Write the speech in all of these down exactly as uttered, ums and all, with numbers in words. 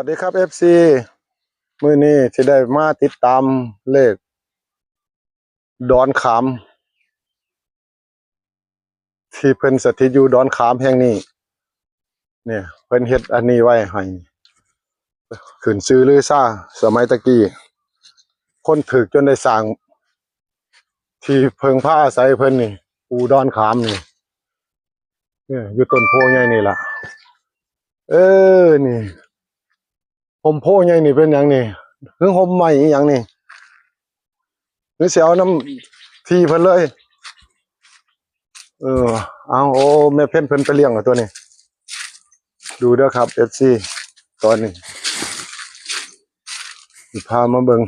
สวัสดีครับ เอฟซี มื้อนี้สิได้มาติดตามเลขดอนขาม ที่เพิ่นสถิตอยู่ดอนขามแห่งนี้ เนี่ย เพิ่นเฮ็ดอันนี้ไว้ให้ ขึ้นชื่อลือชา สมัยตะกี้ คนถืกจนได้สร้าง ที่เพิ่งพาอาศัยเพิ่นนี่ ปู่ดอนขามนี่ เนี่ย อยู่ต้นโพธิ์ใหญ่นี่ล่ะ เออ นี่ โฮมโพธิ์ใหญ่นี่เป็นหยังนี่ คือโฮมไม้อีหยังนี่ หรือสิเอานำที่เพิ่นเลย เออ เอา โอ้ แม่เพ็ญเพิ่นไปเลี้ยงเอาตัวนี้ ดูเด้อครับ เอฟซี ตอนนี้ พามาเบิ่ง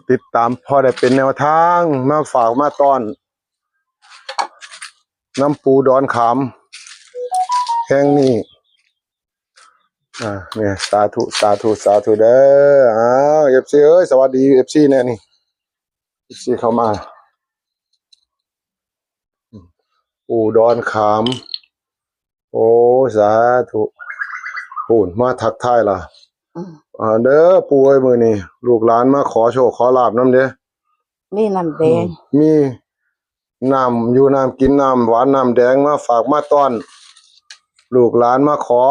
ติดตามพอได้เป็นแนวทาง มาฝากมาต้อน นำปู่ดอนขาม แห่งนี้ อ่า เนี่ย สาธุ สาธุ สาธุเด้อ อ้าว เอฟซี เอ้ย สวัสดี เอฟซี แน่นี่ เอฟซี เข้ามา ปู่ดอนขาม โอ้ สาธุ ปูนมาทักทายล่ะ อืม อ่า เด้อ ปู่เอ้ย มื้อนี้ ลูกหลานมาขอโชคขอลาภนำเด้ มีน้ำแดง อืม มีน้ำอยู่น้ำกิน น้ำหวานน้ำแดงมาฝากมาต้อน ลูกหลานมาขอ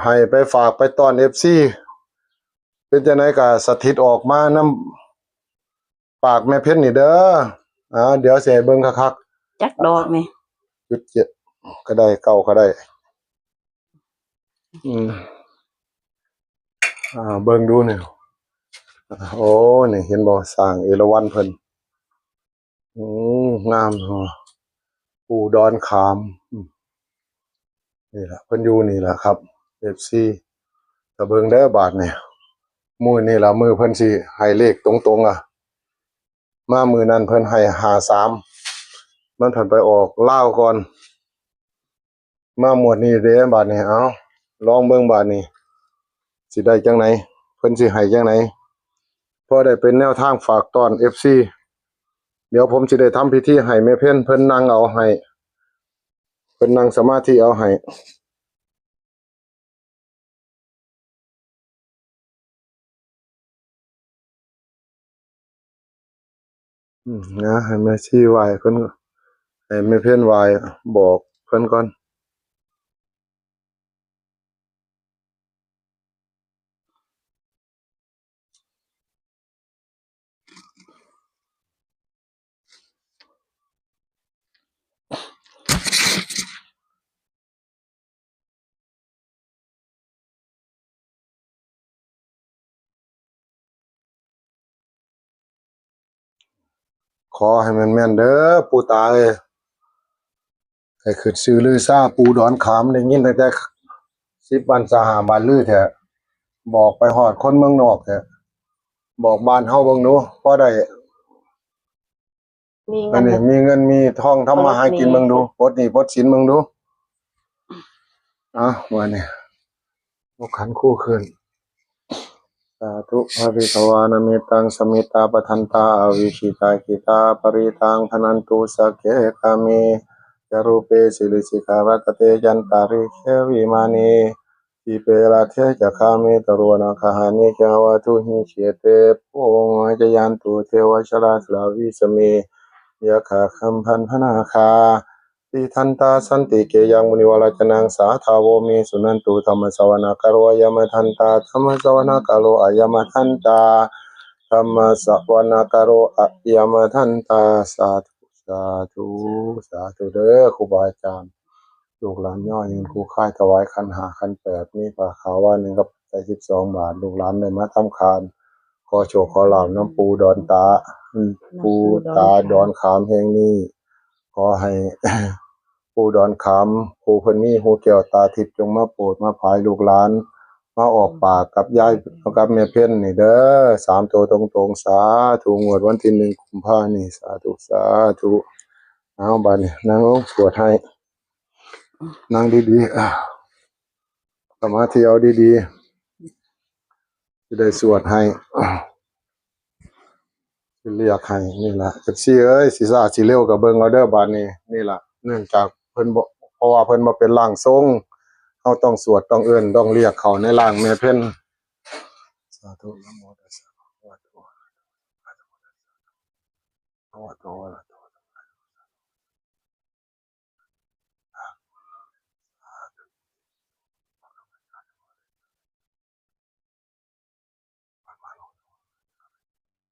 ให้ไปฝากไปต้อน เอฟซี เป็นจังได๋ก็สถิตออกมานำปากแม่เพ็ญนี่เด้อ อ่า เดี๋ยวสิให้เบิ่งคักๆ จักดอกนี่ จุดเจ็ดก็ได้ เก้าก็ได้ อืม อ่า เบิ่งดูนี่ อ่า โอ้ นี่เห็นบ่ สร้างเอราวัณเพิ่น อืม งามเนาะ ปู่ดอนขาม อืม นี่ล่ะ เพิ่นอยู่นี่ล่ะครับ เอฟซี ถ้าเบิ่งเด้อบาดนี่ มื้อนี่ล่ะ มื้อเพิ่นสิให้เลขตรงๆ อ่ะ มามื้อนั้นเพิ่นให้ห้าสาม มันผันไปออกลาวก่อน มางวดนี้เด้บาดนี้ เอา ลองเบิ่งบาดนี้ สิได้จังไหน เพิ่นสิให้จังไหน พอได้เป็นแนวทางฝากต้อน เอฟซี เดี๋ยวผมสิได้ทำพิธีให้แม่เพ็ญเพิ่นนั่งเอาให้ เพิ่นนั่งสมาธิเอาให้ อืม นะ ให้แม่ชีไหว้เพิ่น ให้แม่เพ็ญไหว้บอกเพิ่นก่อน ขอให้แม่นๆ เด้อ ปู่ตาเอ้ย ให้ขึ้นชื่อลือชา ปู่ดอนขาม ได้ยินตั้งแต่สิบบ้านซาห้าบ้านลือแท้ บอกไปฮอดคนเมืองนอกแท้ บอกบ้านเฮาเบิ่งดู พอได้ มีเงิน อันนี้ มีเงินมีทองทำมาหากินเบิ่งดู ปลดหนี้ปลดสินเบิ่งดู อ่ะ ว่าเนี่ย ยกขันครูขึ้น สาธุ ภะริตวานะเมตัง สะเมตตา ปะทันตา อาวิกขิตา กิตา ปะริตัง พะนันตุ สักเข กาเม จะรูเป สิริสิขารัตเต จันตาริเค วิมาเน ทีเป รัตเท จะคาเม ตะโร นาคาหาเน จาวาทุหิ เขเต โพ จายันตุ เทวะชราสลาวิสเม ยะขาคัมพันพนาคา ติทันตา สันติเกยัง มุนิวาราจนัง สาทาโวเม สุนันตุ ธัมมสวนาการโร อะยะมะทันตา ธัมมสวนาการโร อะยะมะทันตา ธัมมสวนาการโร อะยะมะทันตา สาธุ สาธุ สาธุเด้อ ครูบาอาจารย์ ลูกหลานย่อยืนคู่ค่ายถวายขันห้าขันแปด มีผ้าขาวว่าหนึ่งกับปัจจัยสิบสองบาท ลูกหลานได้มาทำคาน ขอโชคขอลาภนำปู่ดอนตา อืม ปู่ตาดอนขามแห่งนี้ ขอให้ ปู่ดอนขาม ผู้เพิ่นมีหูแก้วตาทิพย์ จงมาโปรดมาผายลูกหลาน มาออกปากกับยาย กับแม่เพ็ญนี่เด้อ สามตัวตรงๆ สาธุ งวดวันที่หนึ่งกุมภานี่ สาธุ สาธุ เอา บาดนี้นั่งลงสวดให้ นั่งดีๆ อ่ะ สมาธิเอาดีๆ สิได้สวดให้ สิเรียกให้ นี่ล่ะ เอฟซี เอ้ย สิช้าสิเร็วก็เบิ่งเอาเด้อบาดนี้ นี่ล่ะ เนื่องจากเพิ่นบ่ เพราะว่าเพิ่นบ่เป็นร่างทรง เราต้องสวด ต้องเอิ้น ต้องเรียกเขาในร่างแม่เพ็ญ สาธุ นะโมตัสสะ ภะคะวะโต อะระหะโต สัมมาสัมพุทธัสสะ ภะคะวะโต อะระหะโต สัมมาสัมพุทธัส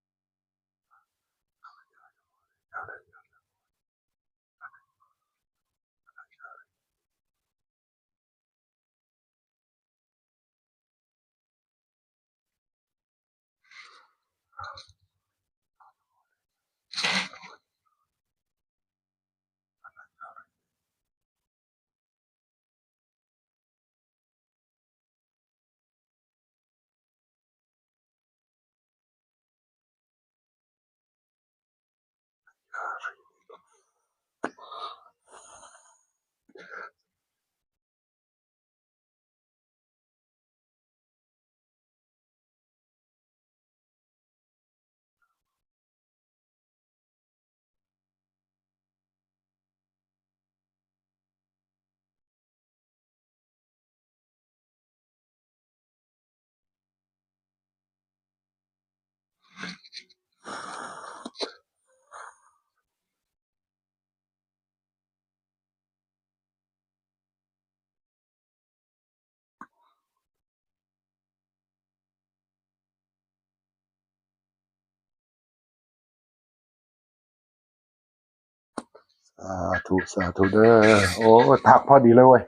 สะ สาธุ สาธุเด้อ โอ้ ทักพอดีเลยเว้ย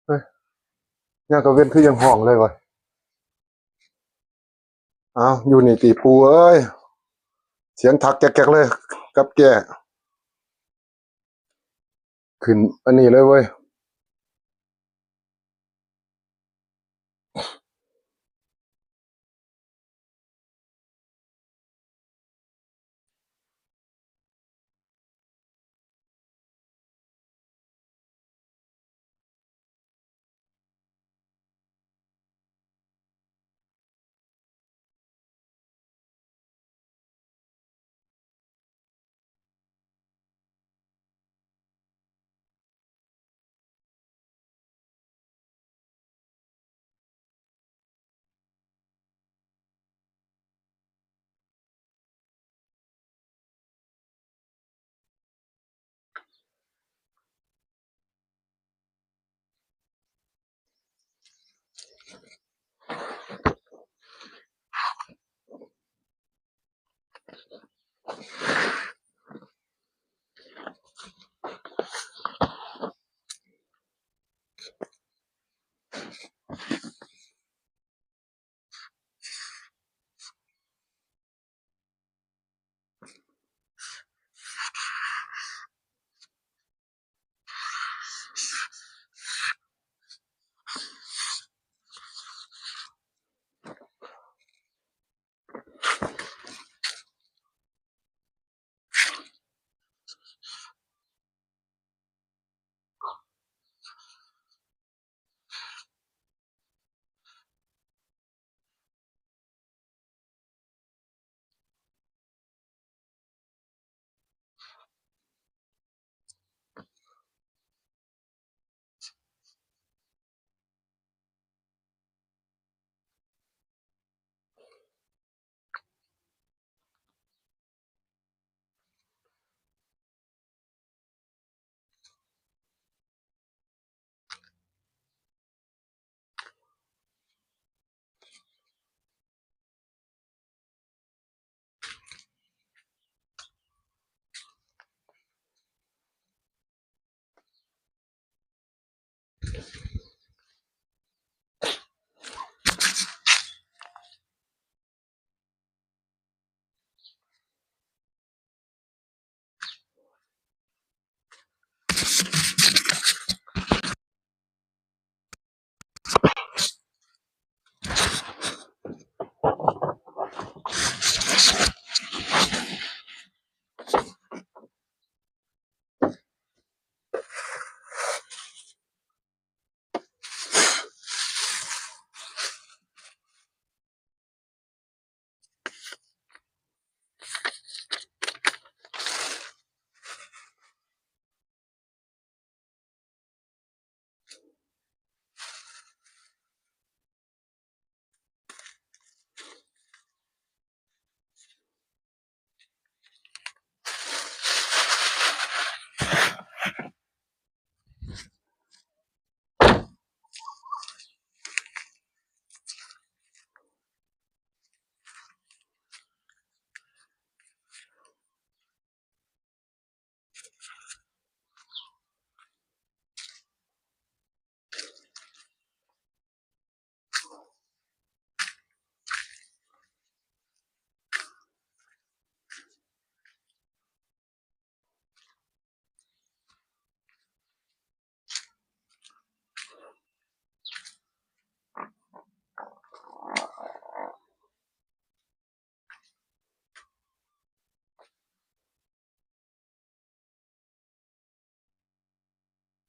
เฮ้ย ยังกะเว้นคือยังฮ้องเลยเว้ย อ้าว อยู่นี่ติปู่เอ้ย เสียงทักแก๊กๆเลย กับแก้ ขึ้นอันนี้เลยเว้ย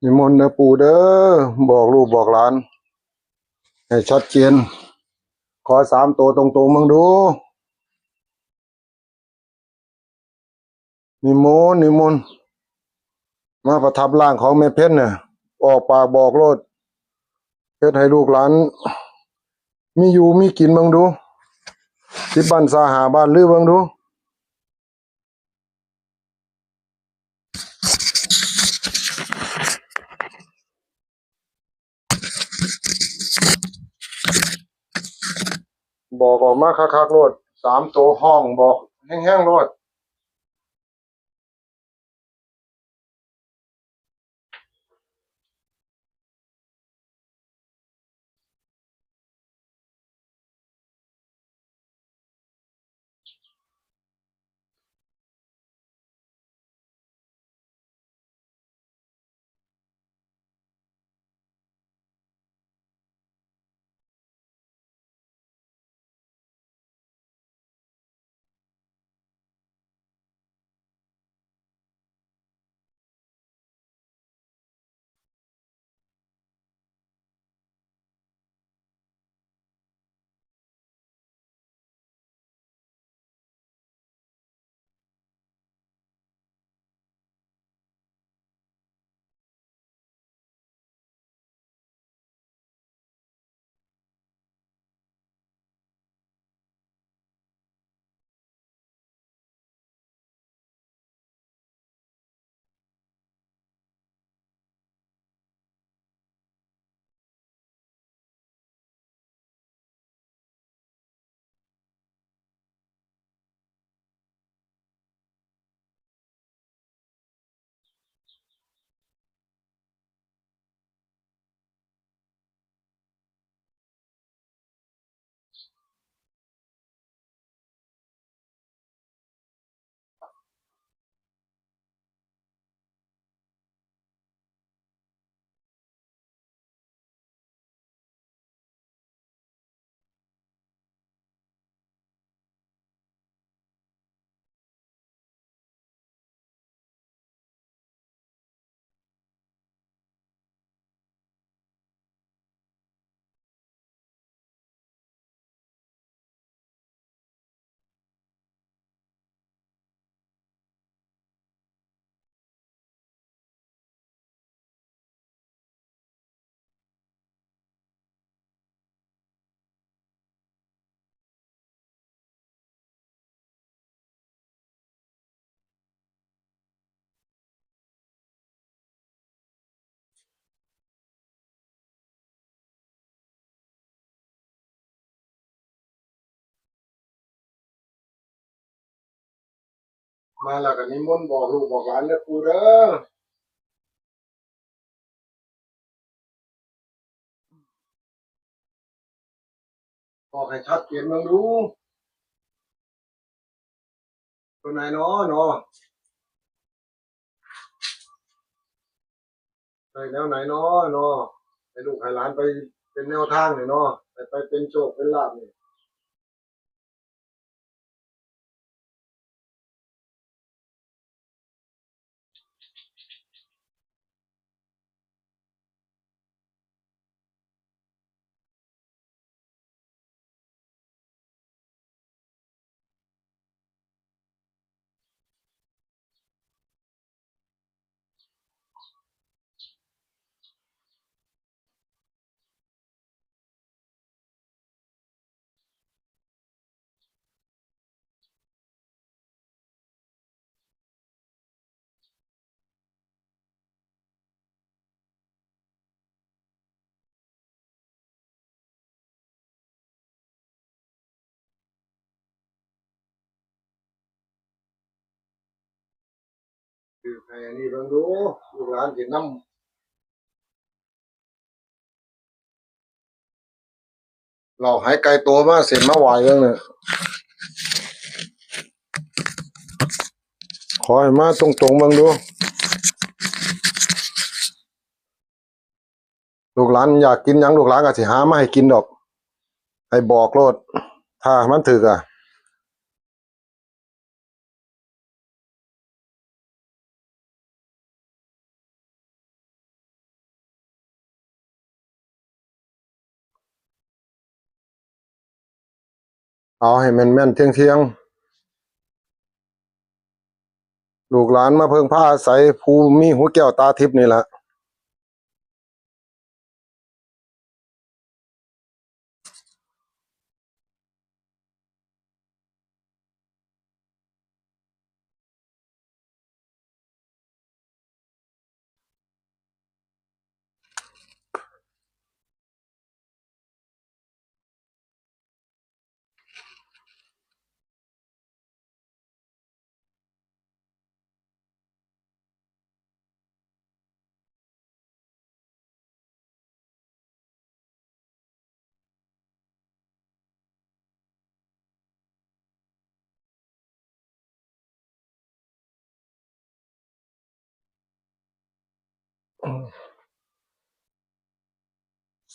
นิมนต์เด้อปู่เด้อ บอกลูกบอกหลาน ให้ชัดเจน ขอสามตัวตรงๆ เบิ่งดู นิมนต์ นิมนต์ มาประทับร่างของแม่เพ็ญน่ะ ออกปากบอกโลด เฮ็ดให้ลูกหลาน มีอยู่มีกินเบิ่งดู สิบบ้านซาห้าบ้านลือเบิ่งดู บอกออกมาคักๆ โลด สามตัวห้องบอกแฮงๆ โลด มาแล้วก็นิมนต์บอกลูกบอกหลานเด้อปู่เด้อ บอกให้ชัดเจนเบิ่งดู ตัวไหนน้อน้อ ได้แนวไหนน้อน้อ ให้ลูกให้หลานไปเป็นแนวทางนี่น้อ ให้ไปเป็นโชคเป็นลาภนี่ คือให้อันนี้เบิ่งดู ลูกหลานสินำ เราหายไกลตัวมาเสร็จมาไหวเรื่องเนี่ย ขอให้มาตรงๆ เบิ่งดู ลูกหลานอยากกินหยัง ลูกหลานก็สิหามาให้กินดอก ให้บอกโลด ถ้ามันถืกอะ เอาให้แม่นๆเที่ยงๆ ลูกหลานมาเพิ่งพาอาศัยผู้มีหูแก้วตาทิพย์นี่แหละ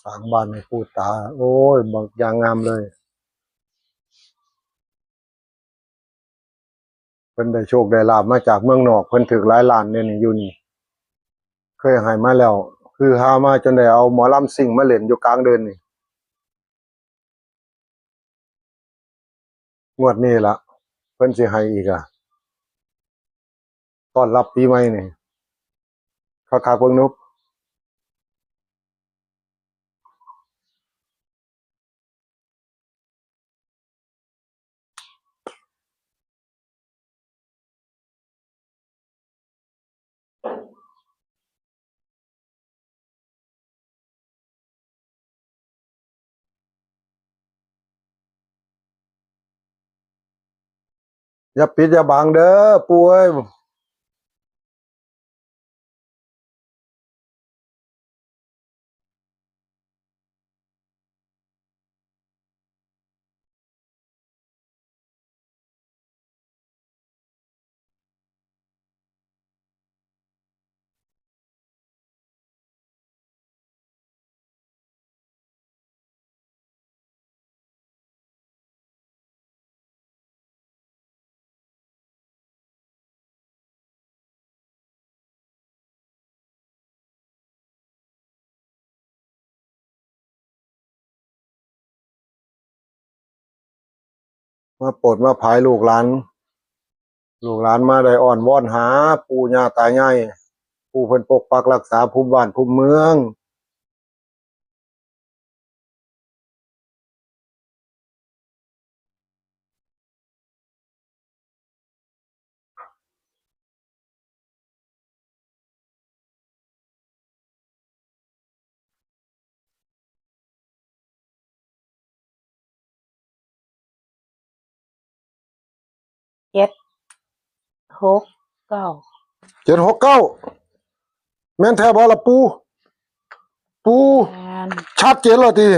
สร้างบ้านให้ปู่ตา โอ้ย บักอย่างงามเลย เพิ่นได้โชคได้ลาภมาจากเมืองนอก เพิ่นถืกหลายล้านเนี่ยนี่ อยู่นี่ เคยให้มาแล้ว คือฮามาจนได้เอาหมอลำซิ่งมาเล่นอยู่กลางเดินนี่ งวดนี้ล่ะ เพิ่นสิให้อีกอะ ต้อนรับปีใหม่นี่ คักๆ เบิ่งนุบ อย่าปิดอย่าบังเด้อปู่เอ้ย มาโปรดมาผายลูกหลาน ลูกหลานมาได้อ้อนวอนหาปู่ย่าตายาย ปู่เพิ่นปกปักรักษาภูมิบ้านภูมิเมือง เจ็ดหกเก้า เจ็ดหกเก้า แม่นแท้บ่ล่ะปู่ ปู่ แม่น ชัดเจนแล้วติ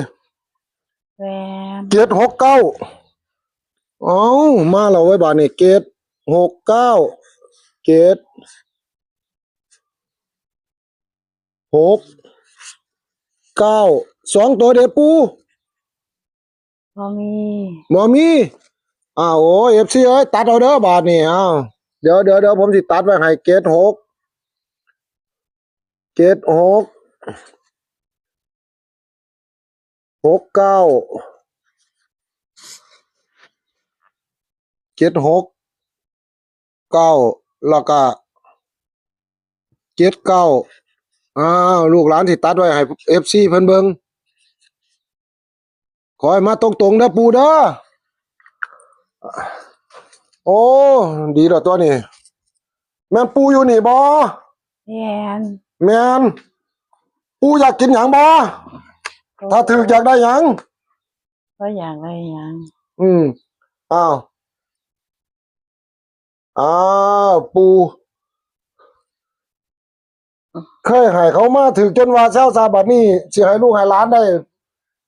แม่น เจ็ดหกเก้า เอ้า มาแล้วเว้ย บาดนี้ เจ็ดหกเก้า เจ็ดหกเก้า สองตัวเด้อปู่ บ่มี บ่มี อ้าว โอ้ย เอฟซี เอ้ย ตัดเอาเด้อบาดนี้ อ้าว เดี๋ยว เดี๋ยว เดี๋ยว ผมสิตัดไว้ให้ เจ็ดหก เจ็ดหก หกเก้า เจ็ดหกเก้า แล้วก็ เจ็ดเก้า อ้าว ลูกหลานสิตัดไว้ให้ เอฟซี เพิ่นเบิ่ง ขอให้มาตรงๆเด้อปู่เด้อ โอ้ ดีแล้วตัวนี้ แม่นปู่อยู่นี่บ่ แม่น แม่น ปู่อยากกินหยังบ่ ถ้าถืกอยากได้หยัง ก็อยากได้หยัง อืม อ้าว อ้าว ปู่ เคยให้เขามาถืกจนว่าแซวซา บัดนี้สิให้ลูกให้หลานได้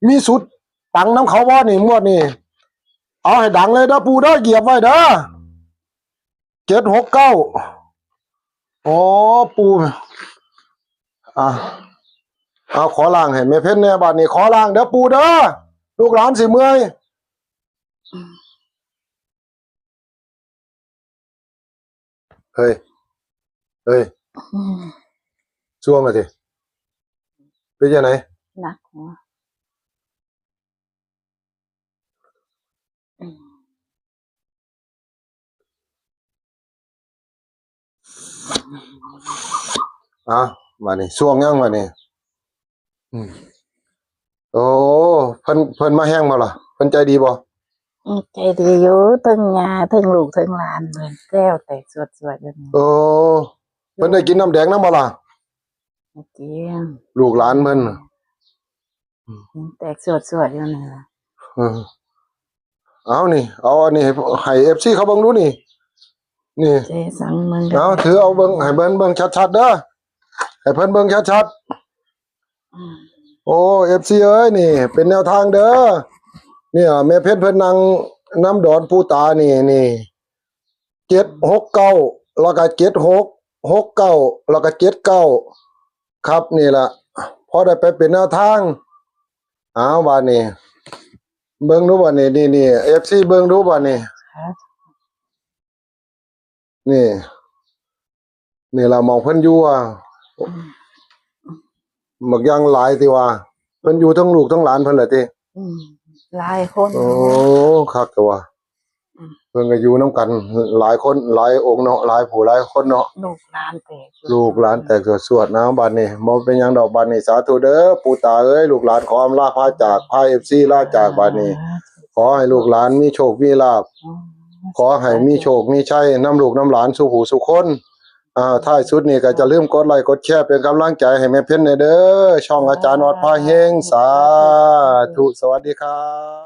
มีสุดปังนำเขาบ่นี่ งวดนี้ เอาให้ดังเลยเด้อปู่เด้อ เหยียบไว้เด้อ เจ็ดหกเก้า อ๋อ ปู่ อ่ะ เอาขอล่างให้แม่เพ็ญแน่ บาดนี้ขอล่างเด้อปู่เด้อ ลูกหลานสิเมื่อย เฮ้ย เฮ้ย อืม ช่วงละสิ เป็นยังไง หนักหัว อืม อ่ะ มานี่ ช่วงยังมานี่ อืม โอ้ เพิ่น เพิ่นมาแฮงบ่ล่ะ เพิ่นใจดีบ่ อืมใจดีอยู่ ทั้งย่า ทั้งลูก ทั้งหลาน เพิ่นแซวแตกสวดๆ อยู่นี่ โอ้ เพิ่นได้กินน้ำแดงนำบ่ล่ะ เมื่อกี้ ลูกหลานเพิ่น แตกสวดๆ อยู่นี่ล่ะ เออ เอานี่ เอาอันนี้ให้ ให้เอฟซีเขาเบิ่งดูนี่ นี่ เจ๊สั่งเมือง เอาถือเอาเบิ่ง ให้เบิ่ง เบิ่งชัดๆ เด้อ ให้เพิ่นเบิ่งชัดๆ อืม โอ้ เอฟซี เอ้ย นี่ เป็นแนวทางเด้อ เนี่ย แม่เพชรเพิ่นนั่งนำดอนปูตานี่ นี่ เจ็ดหกเก้า แล้วก็ เจ็ดหก หกเก้า แล้วก็ เจ็ดเก้า ครับ นี่ล่ะ พอได้ไปเป็นแนวทาง อ้าว บาดนี้ เบิ่งดูบาดนี้ นี่ นี่ เอฟซี เบิ่งดูบาดนี้ นี่ นี่ล่ะหม่องเพิ่นอยู่อ่ะ อืม บักอย่างหลายติว่า เพิ่นอยู่ทั้งลูกทั้งหลานเพิ่นแหละติ อืม หลายคน โอ้ คักแต่ว่า อืม เพิ่นก็อยู่นำกันหลายคน หลายองค์เนาะ หลายผู้หลายคนเนาะ ลูกหลานแตก ลูกหลานแตกสวดๆ นะ บาดนี้ บ่เป็นหยังดอก บาดนี้ สาธุเด้อ ปู่ตาเอ้ย ลูกหลานขออำลาพาจาก พา เอฟซี ลาจาก บาดนี้ ขอให้ลูกหลานมีโชคมีลาภ อืม ขอให้มีโชคมีชัยนำลูกนำหลานสู่ผู้สู่คน อ่า ท้ายสุดนี่ก็จะลืมกดไลค์กดแชร์เป็นกำลังใจให้แม่เพชรแหน่เด้อ ช่องอาจารย์ออดพาเฮง สาธุ สวัสดีครับ